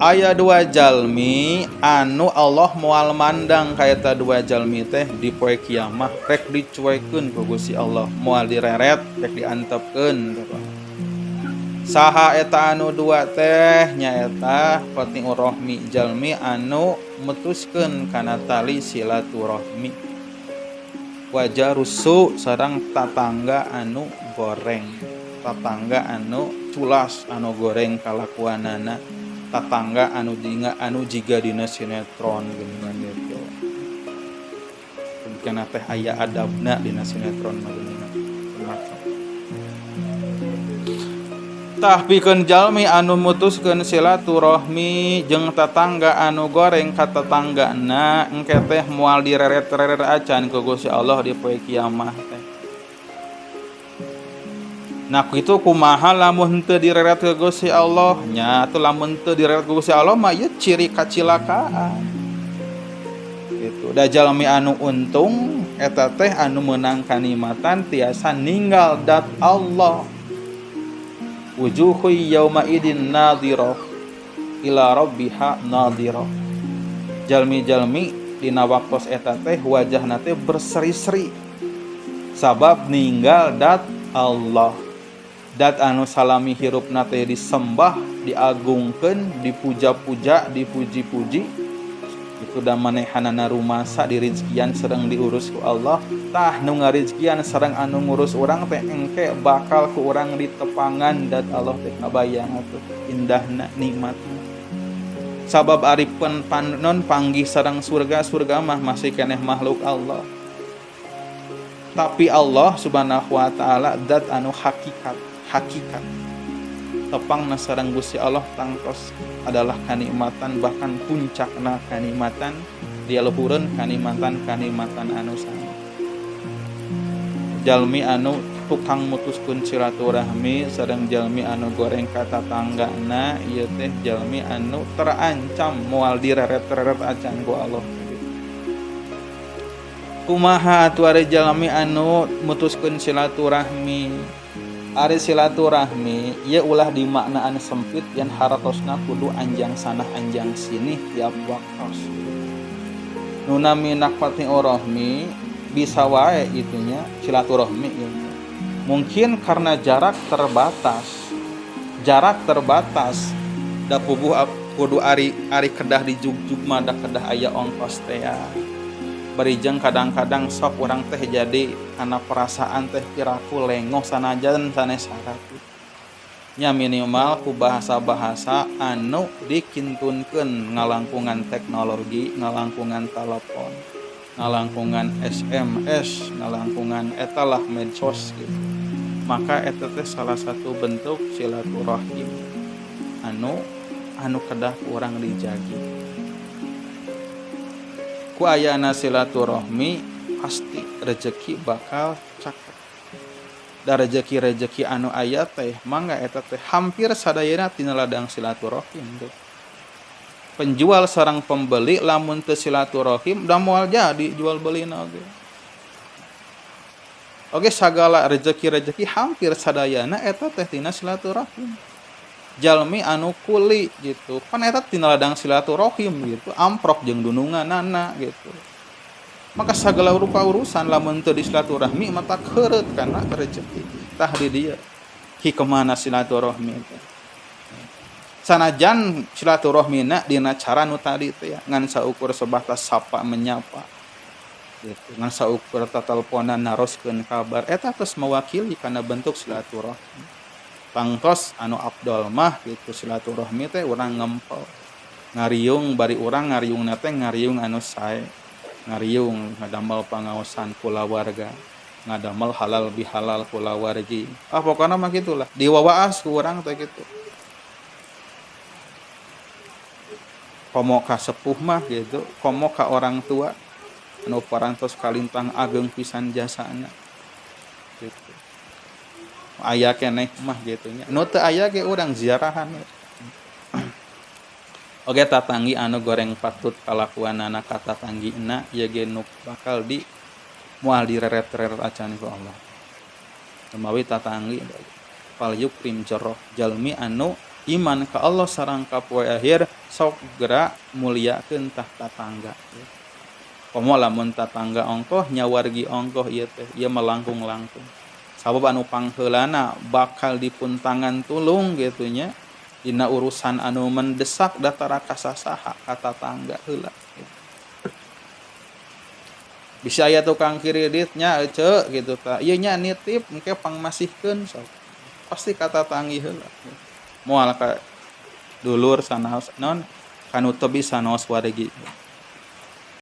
Aya dua jalmi anu Allah moal mandang ka eta dua jalmi teh di poe kiamah, rek dicuekeun ku Gusti Allah, moal direret, rek diantepkeun. Saha eta anu dua teh? Nyaeta qathi'ur rahmi, jalmi anu mutuskeun kana tali silaturahmi, wa jarus su, sareng tatangga anu goreng, tatangga anu culas, anu goreng kalakuanana, tatangga anu dinga anu jiga dina sinetron geuningan gitu. Kana teh aya adabna dina sinetron mah geuningan. Tah, pikeun jalmi anu mutuskeun silaturahmi jeung tatangga anu goreng ka tatanggana, engke teh moal direret-reret acan ku Gusti Allah di poe kiamah teh. Nah, kitu kumaha lamun henteu direret ku Gusti Allah? Nya atuh, lamun teu direret ku Gusti Allah mah ieu ciri kacilakaan. Gitu. Da jalmi anu untung eta teh anu meunang kanikmatan tiasa ninggal dat Allah. Wujuhu yauma idin nadhirah ila rabbiha nadhirah. Jalmi-jalmi dina waktos eta teh wajahna teh berseri-seri sabab ninggal dat Allah. Dat anu salami hirupna teh disembah, diagungkeun, dipuja-puja, dipuji-puji. Itu da manehanana rumasa dirizkian sareng diurus ku Allah. Tah, nu ngarizkian sareng anu ngurus urang teh engke bakal ku urang ditepangan dat Allah teh. Kabayang atuh indahna nikmatna? Sabab ari panon panggih sareng surga, surga mah masih keneh makhluk Allah, tapi Allah Subhanahu wa Ta'ala dat anu hakikat hakikat. Tepang sareng Gusti Allah tangtos adalah kanikmatan, bahkan puncakna kanikmatan, dia luhureun kanikmatan kanikmatan anu sanes. Jalmi anu tukang mutuskeun silaturahmi sareng jalmi anu goreng ka tatanggana ieu teh jalmi anu terancam moal direret-reret acan ku Allah. Kumaha atuh ari jalmi anu mutuskeun silaturahmi? Ari silaturahmi ieu ulah dimaknaan sempit yang haratosna kudu anjang sana anjang sini tiap waktos. Nu namina qathi'ur rahmi bisa wae itunya silaturahmi gitu. Mungkin karena jarak terbatas, jarak terbatas, da puguh kudu ari ari kedah di jugjug mah da kedah aya ongkos teh ya. Barijeng kadang-kadang sok urang teh jadi karena perasaan teh piraku lengoh sanajan sanes syarat nya, minimal ku bahasa-bahasa anu dikintunkeun ngalangkungan teknologi, ngalangkungan telepon, ngalangkungan SMS, ngalangkungan etalah medsos gitu. Maka eta teh salah satu bentuk silaturahim anu anu kedah ku urang dijagi. Ku ayana silaturahmi pasti rezeki bakal caket. Da rezeki-rezeki anu aya teh mangga eta teh hampir sadayana tina ladang silaturahim tuh. Penjual sareng pembeli lamun teu silaturahim da moal jadi jual belina oge. Oke, sagala rezeki-rezeki hampir sadayana eta teh tina silaturahim. Jalmi anu kuli gitu kan eta tina ladang silaturahim gitu, amprok jeung dununganana gitu. Maka segala rupa urusan lamun teu di silaturahmi mata keureut kana rezeki. Tah, di dieu ki kemana silaturahmi teh? Sanajan silaturahmina dina cara nu tadi teh ya, ngan saukur sebatas sapa menyapa gitu, ngan saukur tateleponan naroskeun kabar, eta tos mewakili kana bentuk silaturahmi. Tangtos anu afdol mah gitu silaturahmi teh urang ngempel, ngariung, bari urang ngariungna teh ngariung anu sae, ngariung ngadamel pangaosan kulawarga, ngadamel halal bihalal kulawargi. Ah, pokokna mah gitulah, diwawaas ku urang teh gitu. Komo ka sepuh mah gitu, komo ka orang tua anu parantos kalintang ageng pisan jasana gitu. Aya keneh mah gitu nya, nu teu aya ge urang ziarahan. Oge tatanggi anu goreng patut kalakuanana ka tatanggina ieu ge nu bakal di moal direret-reret acan ku Allah. Samawi tatanggi fal yukrim jaroh, jalmi anu Iman ka Allah sareng ka poe akhir, sok geura muliakeun tah tatangga. Komo lamun tatangga ongkoh nya wargi ongkoh ieu teh, ieu mah langkung-langkung. Sabab anu pangheulana bakal dipuntangan tulung gitu nya dina urusan anu mendesak datara ka sasaha, ka tatangga heula gitu. Bisa aya tukang kiridit nya, ece gitu tah, ieu nya nitip engke pangmasihkeun, sok pasti ka tatanggi heula, moal ka dulur sanaos non kanu teu bisa naos wargi.